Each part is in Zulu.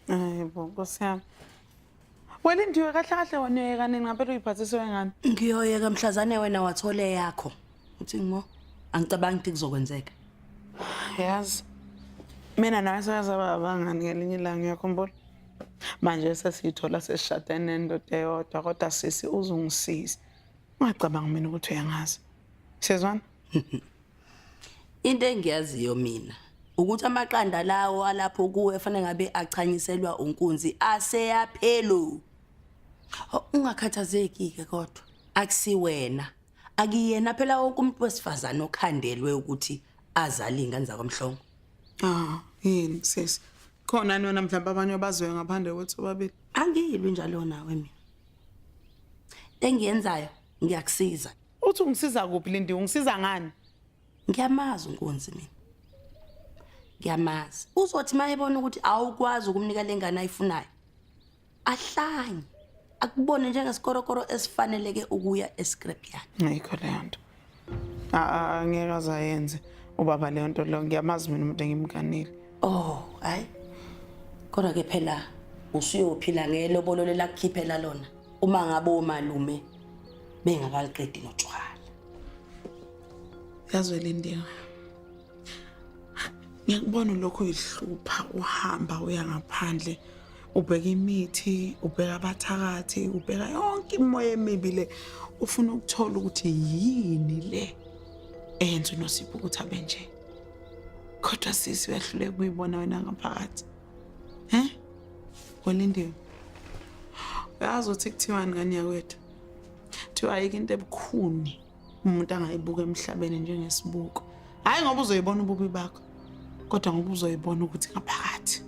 Hayibo Nkosi yami. Wena indiwe kahle kahle wena uyeka nini ngampela uyiphathisiwe ngani? Ngiyoyeka mhlazane wena wathole yakho. Uthi ngo angicabangi ukuthi kuzokwenzeka. Yazi. Mina nawe sazaba abangani ngelinye ilanga uyakhumbula? Manje sesiyithola sesishadene nendoda eyodwa kodwa sisi uzungisiza. Ungacabangi mina ukuthi uyangazi. Siyezwana? Into engiyaziyo mina ukuthi amaqanda lawo alapho kuwe fanele ngabe achanyiselwa unkunzi aseyaphelu. Oh, Ungakhathazeki ke kodwa akusiwena. Akuyena phela wonke umuntu wesifazane okhandelwe ukuthi azale ingane zakwamhlongo. Ah, yini sisi? Khona nona mhlawumbe abanye abaziwe ngaphandle kwethu bobabili. Angilwi njalo nawe mina. Engiyenzayo ngiyakusiza. Uthi ungisiza kuphi Lindiwe? Ungisiza ngani? Ngiyamazi unkunzi mina. Ngiyamazi. Uzothi mayebona ukuthi awukwazi ukumnika lengane ayifunayo. Ahlanye. Akubone njengesikorokoro esifaneleke ukuya escrapyard. Ayikho leyo nto. Angeke azayenze ubaba leyo nto leyo. Ngiyamazi mina umuntu engimganile. Oh, hayi. Kodwa ke phela usuyophila ngelobolo lelakukhiphela lona uma ngabe omalume bengakaliqedi notshwala. Yazi Lindiwe. Ngiyakubona lokho uyihlupha uhamba uya ngaphandle ubheka imithi, ubheka abathakathi, ubheka yonke imimoya emibi le ufuna ukuthola ukuthi yini le eyenza uNosipho ukuthi abe nje. Kodwa sisi uyahluleka ukuyibona wena ngaphakathi. He? Welindiwe. Uyazi ukuthi kuthiwani ngane yakwethu? Kuthiwa ayikho into ebukhuni umuntu angayibuka emhlabeni njengesibuko. Hhayi ngoba uzoyibona ububi bakho, kodwa ngoba uzoyibona ukuthi ngaphakathi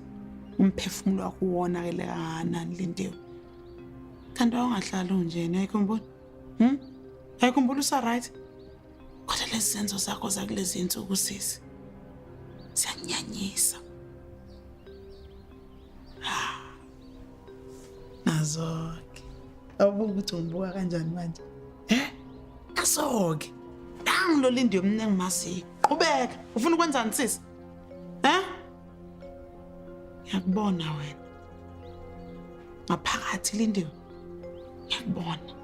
umphefumulo wakho uwonakele kangakanani Lindiwe. Kanti wawungahlali unjena, uyayikhumbula? Hmm? Uyayikhumbula usa-right? Kodwa lezi zenzo zakho zakulezi insuku sisi siyanyanyisa. Ah. Nazo-ke. Awubuka ukuthi ungibuka kanjani manje? Eh? Nazo-ke. Nangu lo Lindiwe mina engimaziyo. Qhubeka. Ufuna ukwenzani sisi? Eh? Ngiyakubona wena. Ngaphakathi Lindiwe. Ngiyakubona.